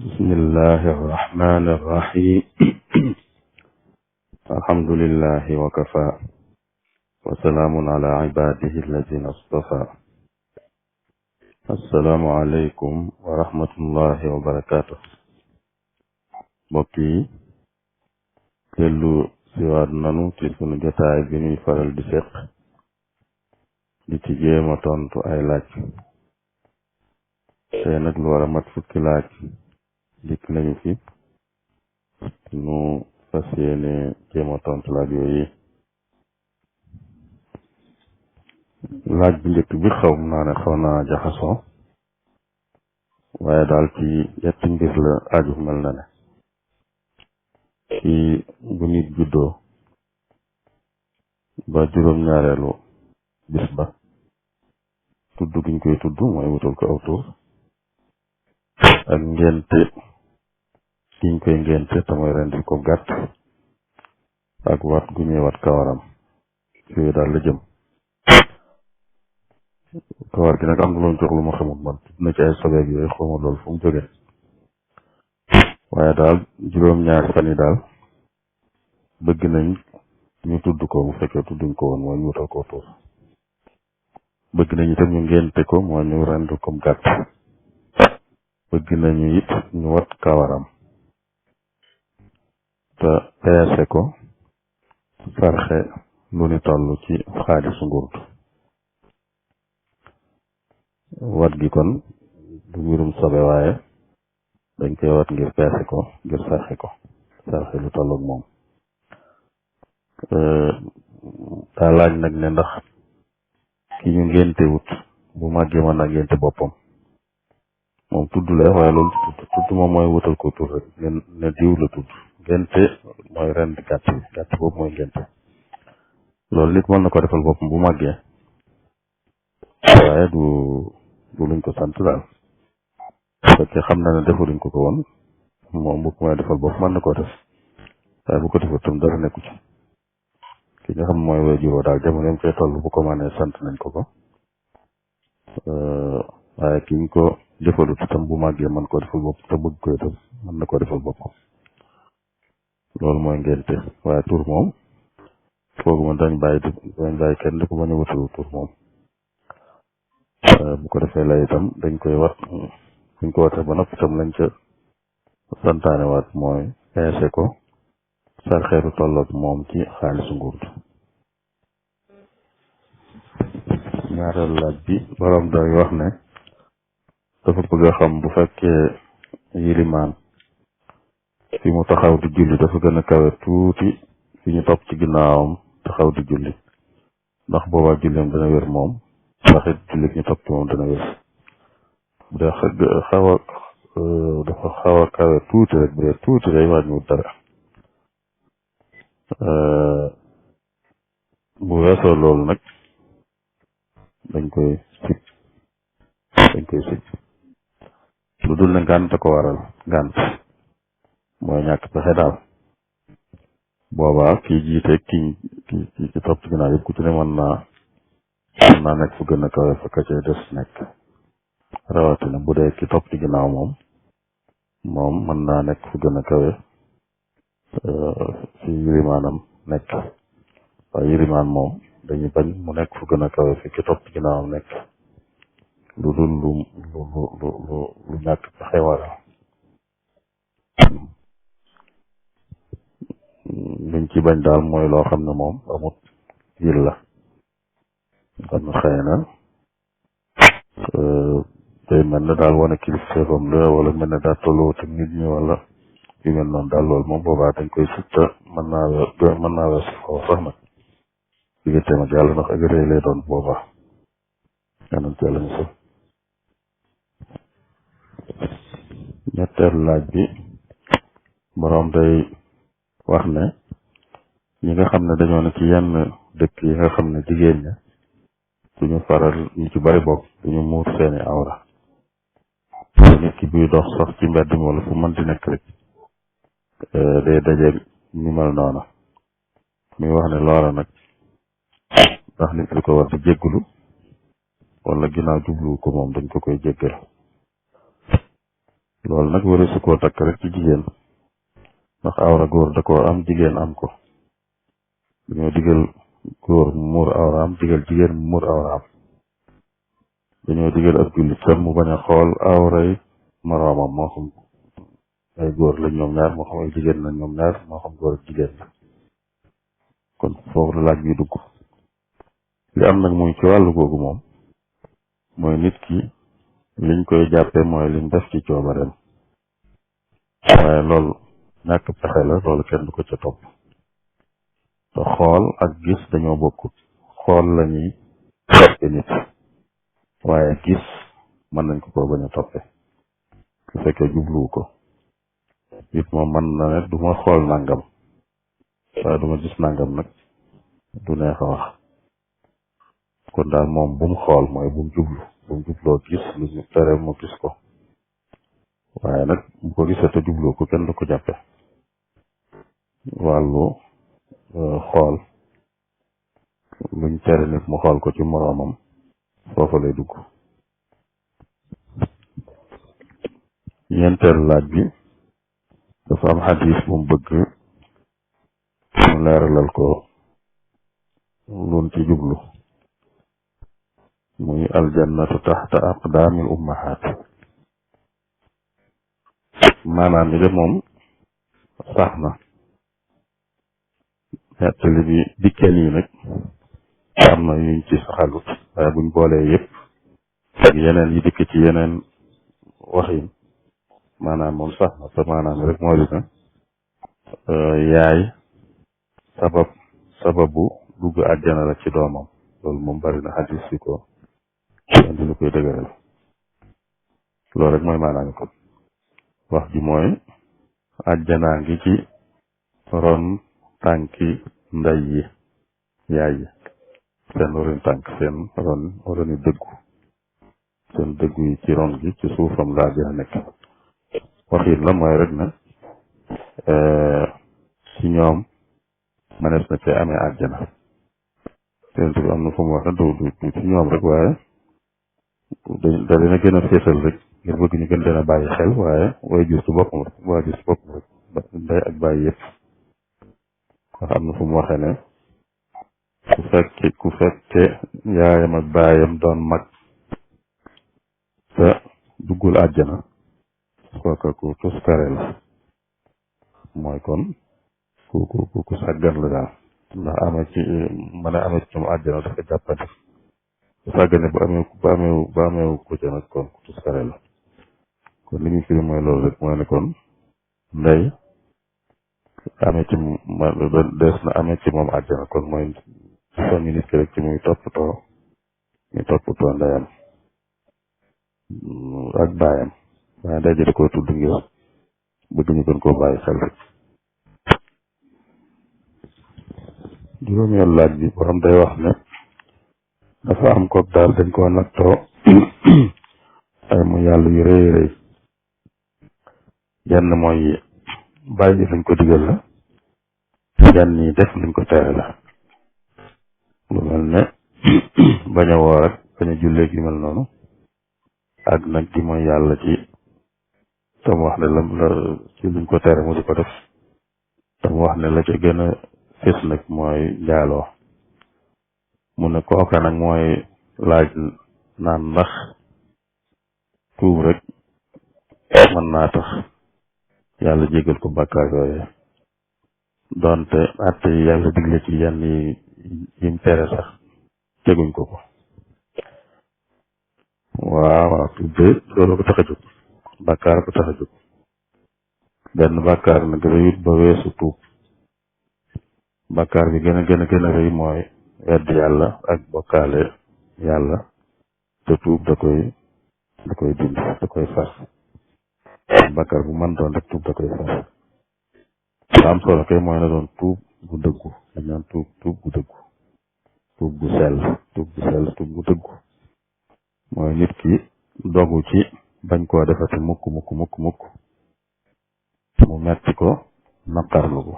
bismillahi arrahmani irrahim alhamdulillahi wa kafa wa salaamun ala ibadihi alladina astafa assalaamu aleykum wa rahmatullahi wa barakatuh. mbokk yi dellu siwaat nanu ci sunu jotaay bi ñuy faral di seq di ci jéema tontu ay laaj. tey nag lu war a mat fukki laaj dikk nañu fi nu fas yéene jéema tontu laaj yooyu. laaj bu njëkk bi xaw naa jaxasoo waaye daal ci yetti mbir la aju mel na ne ci bu nit juddoo ba juróom-ñaareelu bis ba tudd giñ koy tudd mooy wutal ko aw tur ak ngénte giñ koy ngénte te mooy rendi ko gàtt ak wat gu ñuy wat kawaram yooyu daal la jëm. kawar gi nag am na loolu jox lu ma xamul man tudd na ci ay sobeeg yooyu xawma loolu fu mu jógee waaye daal juróom-ñaari fan yi daal bëgg nañ ñu tudd ko bu fekkee tudduñ ko woon mooy ñu wutal ko tur. bëgg nañu itam ñu ngénte ko mooy ñu rend ko gàtt. bëgg nañu it ñu wat kawaram te peese ko sarxe lu ni toll ci xaalisu ngurdu. wat gi kon du mbirum sobe waaye dañ koy wat ngir peese ko ngir sarxe lu tolloog moom. daa laaj nag ne ndax ki ñu ngénte wut bu màggee mën na ngénte boppam. moom tudd la waaye loolu tudd moom mooy wutal ko tur rek ne diw la tudd. ngénte mooy rend gàtt boobu mooy ngénte. loolu nit mën na ko defal boppam bu màggee waaye du luñ ko sant daal. fekkee xam na ne defaluñ ko woon moom bu ko may defal bopp mën na koo def waaye bu ko defal tam dara nekku ci. ki nga xam mooy waajur daal jamono yam cee toll bu ko mënee sant nañ ko waaye ki ñu ko defalut tam bu màggee mën koo defal bopp te bëgg koy def mën na koo defal bopp. loolu mooy ngénte waaye tur moom foogu ma dañ bàyyi kenn di ko bañ a wutalu tur moom. bu ko defee lay itam dañ koy wat buñ ko watee ba noppi itam lañ ca santaane waat mooy peese ko sarxeeru tolloog moom ci xaalisu ngurdu. ñaareelu laaj bi borom day wax ne dafa bëgg a xam bu fekkee yilimaan fi mu taxaw di julli dafa gën a kawe tuuti fi ñu topp ci ginnaawam taxaw di julli ndax boobaa julleem dana wér moom ndax it julli ñu topp ci moom dana wér. bu dee dafa xaw a kawe tuuti rek bu dee tuuti day wàññiwut dara. bu weesoo loolu nag dañ koy sib lu dul ne ngànt ko waral ngànt mooy ñàkk pexe daal. boobaa kii jiite ki topp ci ginnaaw yëpp ku ci ne mën naa nekk fu gën a kawe fa ka cay des nekk. rawatina bu dee ki topp ci ginnaaw moom mën naa nekk fu gën a kawe fi yirimaanam nekk. waaye yirimaan moom dañuy bañ mu nekk fu gën a kawe fi ki topp ci ginnaawam nekk lu dul lu ñàkk pexe waral. liñ ci bañ daal mooy loo xam ne moom amut yil la xam ne xëy na day mel ne daal wane kilifteefam la wala mel ne daal tolloo te nit ñi wala yu mel noonu daal loolu moom boobaa dañ koy sutta mën naa weesu foofu sax nag digganteem ak yàlla ndax ak rëy lay doon boobaa yanan ci yàlla musal. ñetteelu laaj bi boroom day wax ne ñi nga xam ne dañoo ne ci yenn dëkk yi nga xam ne jigéen ña duñu faral ñu ci bari bokk duñu muur seeni awra. nit ki buy dox sax ci mbedd mi wala fu mën di nekk rek day dajeeg ñu mel noona. muy wax ne loola nag ndax nit ki ko war di jéggulu wala ginnaaw jublu ko moom dañ ko koy jéggal. loolu nag wari su koo takk rek ci jigéen ndax awra góor da koo am jigéen am ko dañoo digal góor mu muur awraam digal jigéen mu muur awraam dañoo digal ab jullit tam mu bañ a xool awray moroomam moo xam ay góor lañ ñoom ñaar moo xam ay jigéen lañ ñoom ñaar moo xam góor ak jigéen la kon foofu la laaj bi dugg li am nag muy ci wàllu googu moom mooy nit ki liñ koy jàppe mooy lim def ci coobareem waaye loolu ñàkk pexe la loolu kenn du ko ca topp te xool ak gis dañoo bokkut xool la ñuy toppe nit waaye gis mën nañ ko bañ a toppe su fekkee jubluwu ko it moom mën na ne du ma xool nangam waaye du ma gis nangam nag du neex a wax kon daal moom bu mu xool mooy bu mu jublu bu mu jubloo gis lu ñu tere mu gis ko waaye nag bu ko gisee te jubloo ko kenn du ko jàppe wàllu xool luñ tere nit mu xool ko ci moroomam foofa lay dugg ñeenteelu laaj bi dafa am xadis bu mu bëgg mu leeralal ko luñ ci jublu muy aljannatu taxta aqdaamil ummahaat maanaam ni de moom sax na nettali bi dikkee nii nag am na yuñ ci saxalut waaye buñ boolee yëpp ak yeneen yi dikk ci yeneen waxin maanaam moom sax na te maanaam rek moo di na yaay sababu dugg àjjana la ci doomam loolu moom bari na xadis yi ko andi lu koy dëgëral loolu rek mooy maanaam ko wax ji mooy àjjanaa ngi ci ron tànki ndey yi yaay yi seen roni tànk seen roni dëggu seen dëggu yi ci ron gi ci suufam la àjjana nekk waxin la mooy rek na ci ñoom manees na cee amee àjjana tent bi am na fu mu wax ne du ci ñoom rek waaye da dina gën a féetal rek ngir bëgg ñu gën leen a bàyyi xel waaye way jur ci boppam rek waajur ci boppam rek ndey ak bàyyi yëpp ndax am na fu mu waxee ne ku fekke yaayam ak baayam doon mag te duggul àjjana kooka ku tuskare la mooy kon ku sàggan la daal ndax amee ci mën a amee ci ñoom àjjana dafa jàppandi ku sàggane ba amee ko ca nag kon ku tuskare la kon li ñu firi mooy loolu rek mooy ne kon ndey amee ci dees na amee ci moom àjjana kon mooy soññi nit ki rek ci muy toppatoo ndeyam ak baayam waaye ndey ji da koy tudd ngir bëgg ñu gën koo bàyyi xel rek juróomeel laaj bi borom day wax ne dafa am koog daal dañ koo nattoo ay mu yàlla yu rëy rëy yenn mooy bàyyi luñ ko digal la yenn yi def luñ ko tere la lu mel ne bañ a woor rek bañ a jullee gi mel noonu ak nag di mooy yàlla ci tam wax ne la ci luñ ko tere mu di ko def tam wax ne la ca gën a fés nag mooy njaaloo mu ne kooka nag mooy laaj naan ndax tuub rek mën naa tax yàlla jégal ko bàkkaar yooye doonte atte yi yàlla digle ci yenn yim tere sax teguñ ko waaw tuub de loolu ko tax a jóg bàkkaar ko tax a jóg benn bàkkaar nag rëyut ba weesu tuub bàkkaar bi gën a rëy mooy wedd yàlla ak bokkaale yàlla te tuub da koy dindi da koy far bàkkaar bu mën doon rek tuub da koy far am solo kay mooy na doon tuub bu dëggu dañ naan tuub bu dëggu tuub bu sell tuub bu dëggu mooy nit ki dogu ci bañ koo defati mukk mu metti ko naqarlu ko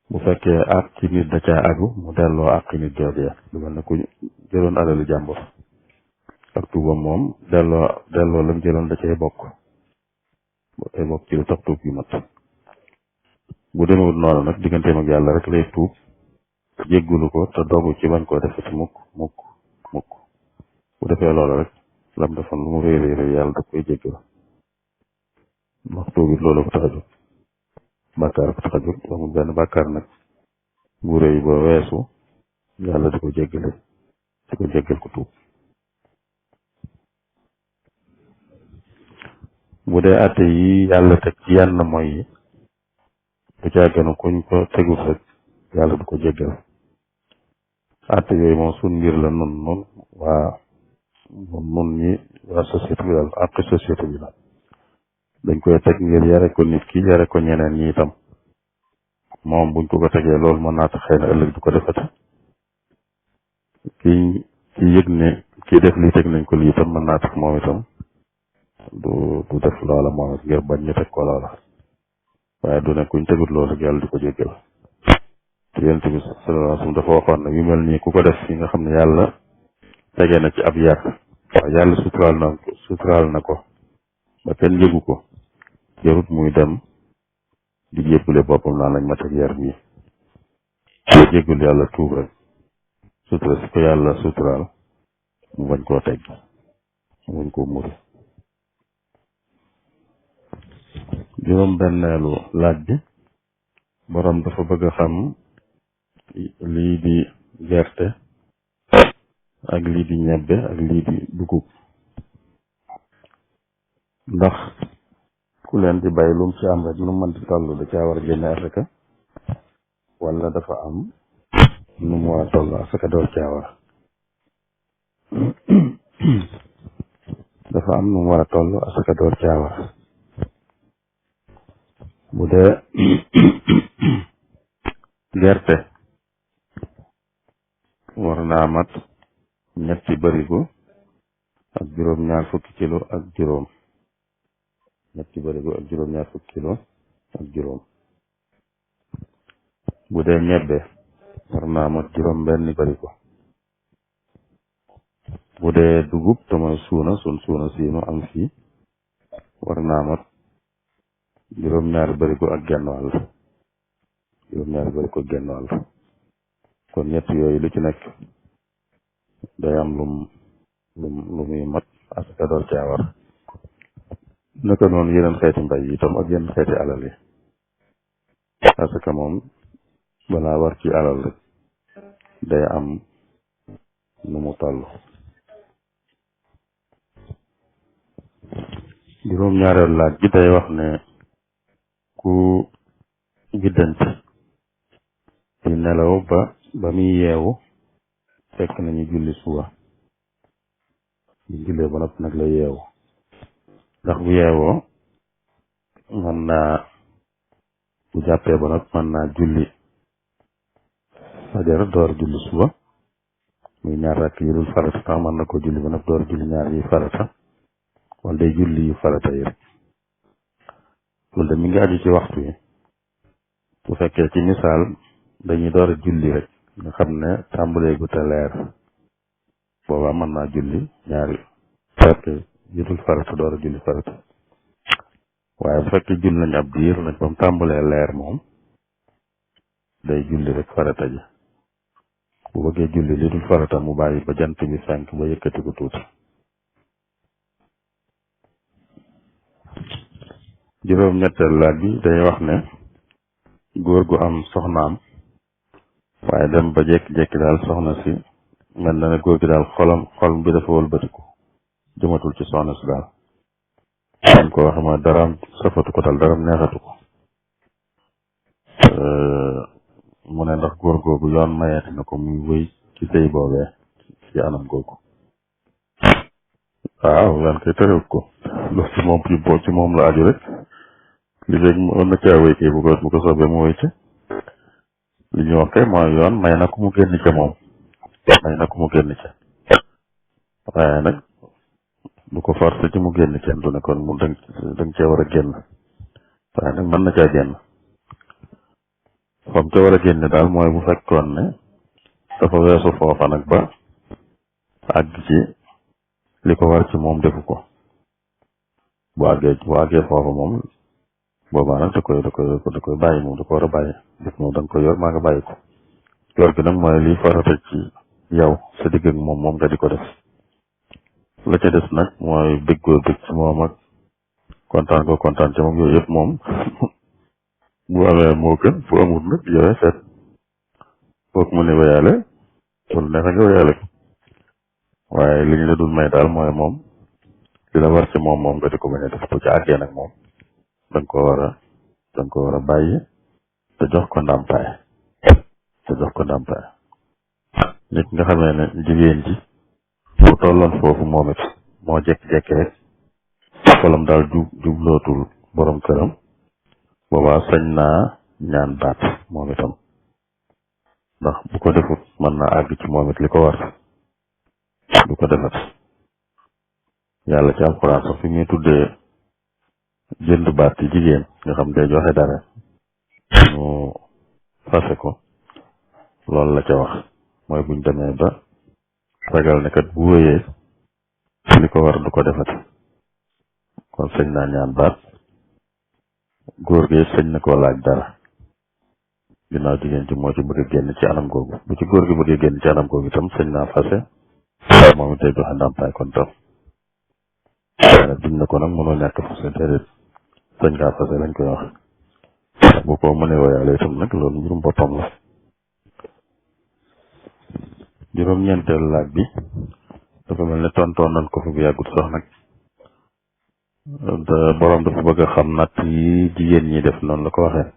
bu fekkee àq ci nit da caa aju mu delloo àq nit joojee lu mel ne ku jëloon alalu jàmbur ak tuubam moom delloo lam jëloon da cay bokk ci lu tax tuub gi mat bu demewut noonu nag digganteem ak yàlla rek lay tuub jéggulu ko te dogu ci bañ koo defati mukk mukk mukk bu defee loolu rek lam defoon lu mu réy réy yàlla da koy jéggal ndax tuubit loolu ko tax a jóg bàkkaar ko tax a jóg amul benn bàkkaar nag bu réy ba weesu yàlla di ko jéggal ko tuub bu dee àtte yi yàlla teg ci yenn mooy yi du caaganu kuñ ko tegul rek yàlla du ko jéggal àtte yooyu moom suñ mbir la nun ñi waa société bi daal àq société bi la dañ koy teg ngir yare ko nit ki yare ko ñeneen ñi itam moom buñ ko tegee loolu mën naa tax xëy na ëllëg du ko defati ki yëg ne kii def lii teg nañ ko lii itam mën naa tax moom itam du def loola moom it ngir bañ ñu teg ko loola waaye du ne kuñ tegut loolu rek yàlla di ko jéggal te yonent bi sallallahu alayhi wasallam dafa waxoon ne yu mel nii ku ko def fi nga xam ne yàlla tegee na ci ab yar waaw yàlla suturaal na ko ba kenn yëgu ko jarut muy dem di jébbale boppam naan lañ ma teg yar bii jéggul yàlla tuub rek sutura si ko yàlla suturaal mu bañ koo teg mu bañ koo muri juróom benneelu laaj bi borom dafa bëgg a xam lii di gerte ak lii di ñebbe ak lii di dugub ndax ku leen di bay lum ci am rek nu mën di toll da caa war a génne asaka wala dafa am nu mu war a toll asaka door caa war dafa am nu mu war a toll asaka door caa war bu dee gerte war naa mat ñetti barigo ak juróom-ñaar fukki kilo ak juróom ñetti barigo ak juróom-ñaar fukki kilo ak juróom bu dee ñebbe war naa mat juróom benn barigo bu dee dugub te mooy suuna suuna siinu am fii war naa mat juróom-ñaari barigo ak genn wàll juróom-ñaari barigo ak genn wàll kon ñett yooyu lu ci nekk day am lu muy mat asaka door caa war naka noonu yeneen xeeti mbay yi itam ak yeneen xeeti alal yi asaka moom balaa war ci alal rek day am nu mu toll juróom-ñaareelu laaj bi day wax ne ku giddanti di nelaw ba muy yeewu fekk nañu julli suba bu jullee ba noppi nag la yeewu ndax bu yeewoo mën naa bu jàppee ba noppi mën naa julli fajar door julli suba muy ñaar rakk yi dul farata tax mën na ko julli ba noppi door julli ñaar yi farata wala day julli yu farata yi rek loolu de mi ngi aju ci waxtu yi bu fekkee ci misaal dañuy door a julli rek nga xam ne tàmbalee gu te leer boobaa mën naa julli ñaari rakk yi dul farata door a julli farata waaye bu fekkee julli nañ ab diir nag ba mu tàmbalee leer moom day julli rek farata ji bu bëggee julli li dul farata mu bàyyi ba jant bi fenk ba yëkkati ko tuuti juróom-ñetteel laaj bi day wax ne góor gu am soxnaam waaye dem ba jékki-jékki daal soxna si mel na ne góor gi daal xol bi dafa wëlbatiku jëmatul ci soxna si daal am ko wax ma daraam safatu ko daal daraam neexatu ko mu ne ndax góor googu yoon mayeeti na ko muy wéy ci sëy boobee ci anam googu waaw yan koy terewut ko loolu ci moom la aju rek li léegi mën na caa wéy kay bu ko soobee mu wéy ci li ñu wax kay mooy yoon may na ko mu génn ca moom waaye nag du ko forcé ci mu génn kenn du ne kon mu dang cee war a génn waaye nag mën na caa génn fam ca war a génne daal mooy bu fekkoon ne dafa weesu foofa nag ba àgg ci li ko war ci moom defu ko bu àggee foofu moom boobaa nag da koy bàyyi moom da ko war a bàyyi def moom da nga koy yor maa nga bàyyi ko yor gi nag mooy liy farata ci yow sa digg ak moom nga di ko def la ca des nag mooy bëggoo bëgg ci moom ak kontaan ci moom yooyu yëpp moom bu amee moo gën bu amul nag yowee seet foog mu ne wéyaale wala neexa nga wéyaale ko waaye li ñu la dul may daal mooy moom li la war ci moom nga di ko bañ a def bu ci àggee nag moom danga ko war a bàyyi te jox ko ndàmpaay nit nga xamee ne jigéen ji bu tolloon foofu moom it moo jekki-jekki rek xolam daal jublootul borom këram boobaa sañ naa ñaan baat moom itam ndax bu ko defut mën na àgg ci moom it li ko war du ko defat yàlla ci alxuraan sax fi muy tuddee jënd baat ci jigéen nga xam day joxe dara ñu fase ko loolu la ca wax mooy buñ demee ba ragal ne kat bu wéyee li ko war du ko defati kon sëñ naa ñaan baat góor gi sëñ na koo laaj dara ginnaaw jigéen ci moo ci bëgg a génn ci anam googu bu ci góor gi bëgg a génn ci anam googu itam sëñ naa fase moom it day joxe ndàmpaay kon tam duñ na ko nag mënoo ñàkk fase déedéet sëñ ngaa fase lañ koy wax bu ko mënee woyaale itam nag loolu mbirum boppam la juróom-ñeenteelu laaj bi dafa mel ne tontoon nañ ko fi bu yàggut sax nag boroom dafa bëgg a xam natt yi jigéen ñi def noonu la ko waxee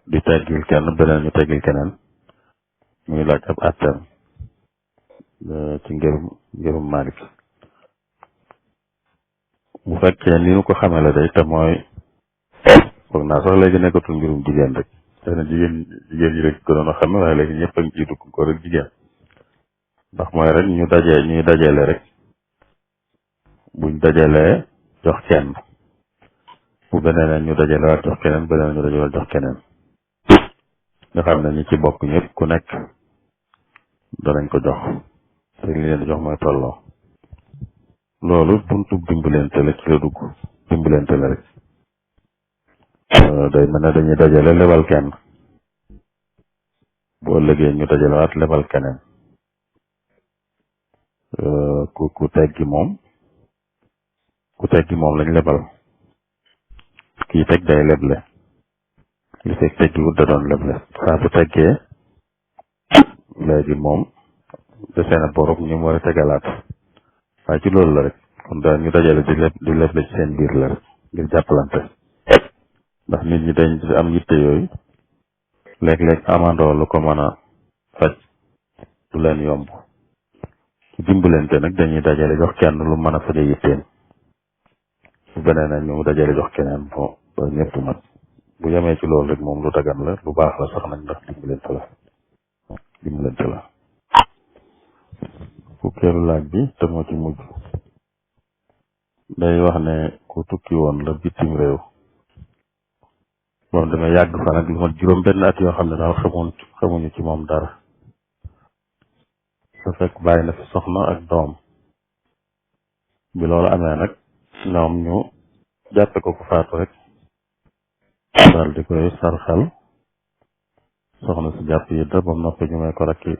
di teggil kenn beneen ñu teggil keneen muy laaj ab atteem ci ngirum Maalik bu fekkee ni ñu ko xamee la day te mooy foog naa sax léegi nekkatul mbirum jigéen rek xëy na jigéen yi rek gënoon a xame waaye léegi ñëpp a ngi ciy dugg ko rek jigéen ndax mooy rek ñuy dajale rek buñ dajalee jox kenn bu beneen ñu dajale waat jox keneen beneen ñu dajale waat jox keneen nga xam ne ñi ci bokk ñëpp ku nekk danañ ko jox te li leen di jox mooy tolloo loolu buntu dimbalante la ci la dugg dimbalante la rek day mel ne dañuy dajale lebal kenn boo ëllëgee ñu dajale waat lebal keneen ku teggi moom lañ lebal kii teg day leble li fekk teggi wut da doon leble saa bu teggee léegi moom desee na borom ñu war a tegalaat waaye ci loolu la rek kon daal ñu dajale di leble ci seen biir la rek ngir jàppalante ndax nit ñi dañ am yitte yooyu léeg-léeg amandoo lu ko mën a faj du leen yomb ci dimbalante nag dañuy dajale jox kenn lu mën a faje yitteen bu beneen na ñu dajale jox keneen ba ñëpp mat bu yemee ci loolu rek moom lu dagan la lu baax la sax nag ndax dimbalante la fukkeelu laaj bi te moo ci mujj day wax ne ku tukki woon la bitim réew moom dama yàgg fa nag lu mat juróom benn at yoo xam ne daal xamuñu ci moom dara su fekk bàyyi na fi soxna ak doom bi loolu amee nag ñoom ñu jàppe ko ku faatu rek daal di koy sarxal soxna si jàpp yi da bam noppi ñu may ko rakki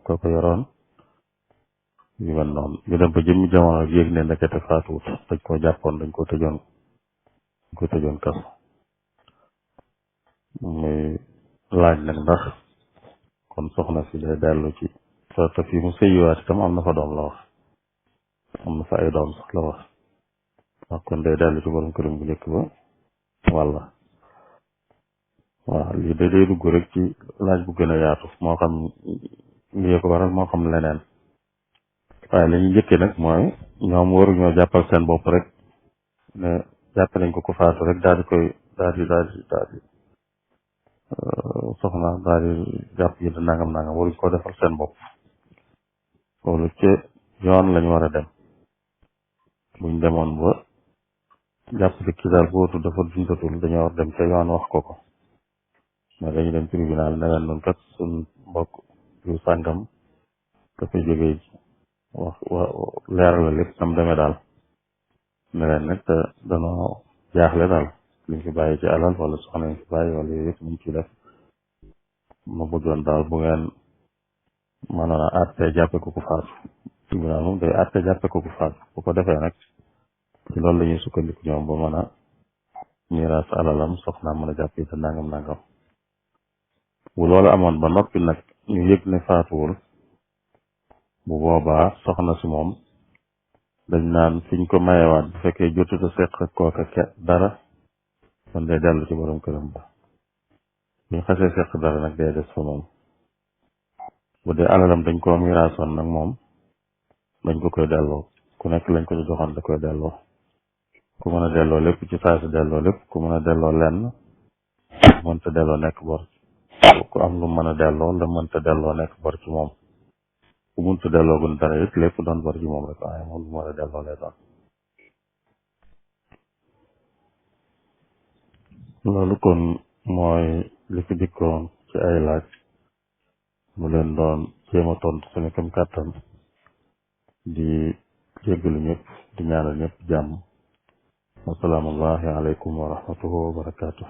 ko yoroon yu mel noonu ñu dem ba jëmmi jamono yéeg ne ndekete faatuwut dañ koo jàppoon dañ ko tëjoon kaso muy laaj nag ndax kon soxna si day dellu ci te fii mu sëyiwaat itam am na fa doom la wax am na fa ay doom sax la wax ndax kon day dellu ci borom këram bu njëkk ba walla waaw lii day dugg rek ci laaj bu gën a yaatu moo xam lii ko waral moo xam leneen waaye la ñuy njëkkee nag mooy ñoom waruñoo jàppal seen bopp rek ne jàpp nañ ko faatu rek daal di soxna daal di jàpp yi nangam waruñ ko defal seen bopp loolu ci yoon lañ war a dem buñ demoon ba jàpp ci kii daal bootu dafa dundatul dañoo war dem ca yoon wax ko mais dañu dem tribunal ne leen noonu kat suñ mbokk yu sàngam dafa jógee leeral la lépp nam demee daal ne leen nag danoo jaaxle daal liñ fi bàyyi ci alal wala soxna ñu fi bàyyi wala yooyu yëpp ñu ciy def ma bëggoon daal bu ngeen mënoon a àtte jàppe ko ku faatu tribunal moom day àtte jàppe ko ku faatu bu ko defee nag ci loolu la ñuy sukkandiku ñoom ba mën a miraas alalam soxnaam mën a jàpp te nangam nangam bu loolu amoon ba noppi nag ñu yëg ne faatuwul bu boobaa soxna si moom dañ naan fiñ ko mayewaat bu fekkee jotuta seq kooka dara kon day dellu ci borom këram ba buñ xasee seq dara nag day des fa moom bu dee alalam dañ koo miraasoon nag moom dañ ko koy delloo ku nekk lañ ko joxoon da koy delloo ku mën a delloo lépp ci saa si delloo lépp ku mën a delloo lenn mënta delloo nekk bor ku am lu mën a delloo la mënta delloo nekk bor ci moom ku mënta delloo gun dara it lépp doon bor ci moom rek waaye moom lu mën a delloo lay doon loolu kon mooy li fi dikkoon ci ay laaj mu leen doon jéem a tontu suñu kam kàttan di jéggalu ñëpp di ñaanal ñëpp jàmm wasalaamu aleykum wa rahmatuhu wa barakaatu